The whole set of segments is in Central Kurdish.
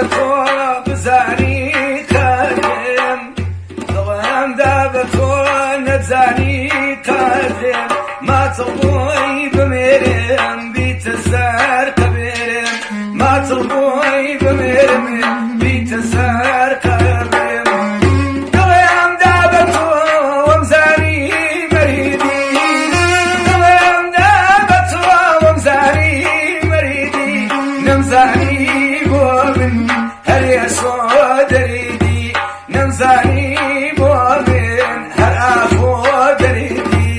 بە تۆ بزانی قەدرم، دڵم دا بە تۆ نەتزانی قەدرم، ماتڵ بووی بمێرم بیتە سەر قەبرم، ماتڵ بووی بمێرم بیتە سەر قەبرم. دڵم دا بە تۆ وەمزانی مەریدی، دڵم دا بە تۆ وەمزانی مەریدی، نەمزانی بۆ من هەر ئێسۆ دەریدی، نەمزانی بۆ من هەر ئاخۆ دەریدی.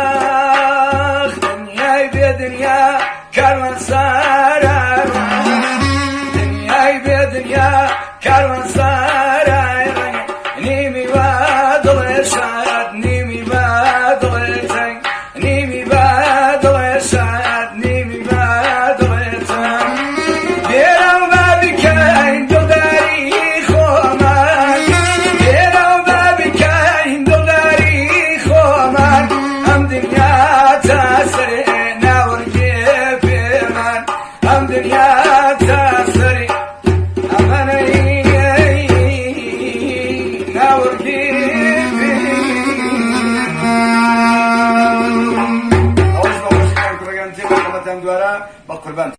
ئاخ دنیای بێ دنیا کاروان سارا، دنیای بێ دنیا کاروان سارا، نیمی با دڵێ شاد، نیمی با دڵێ تەنگ، نیمی با دڵێ شاد، نیمی با دڵێ تەنگ. لێرە و با بکەین دڵداری خۆمان، لێرە و با بکەین دڵداری خۆمان، ئەم دنیا تا سەرێ ناوەرگێ پێمان، ئەم دنیا تا سەرێ ئەمەنەی ناوەرگێ پێمان. ئەوەش بە خۆشی کاک کوڕەکان تێ بەخەمەتان دوارە بە قوربان.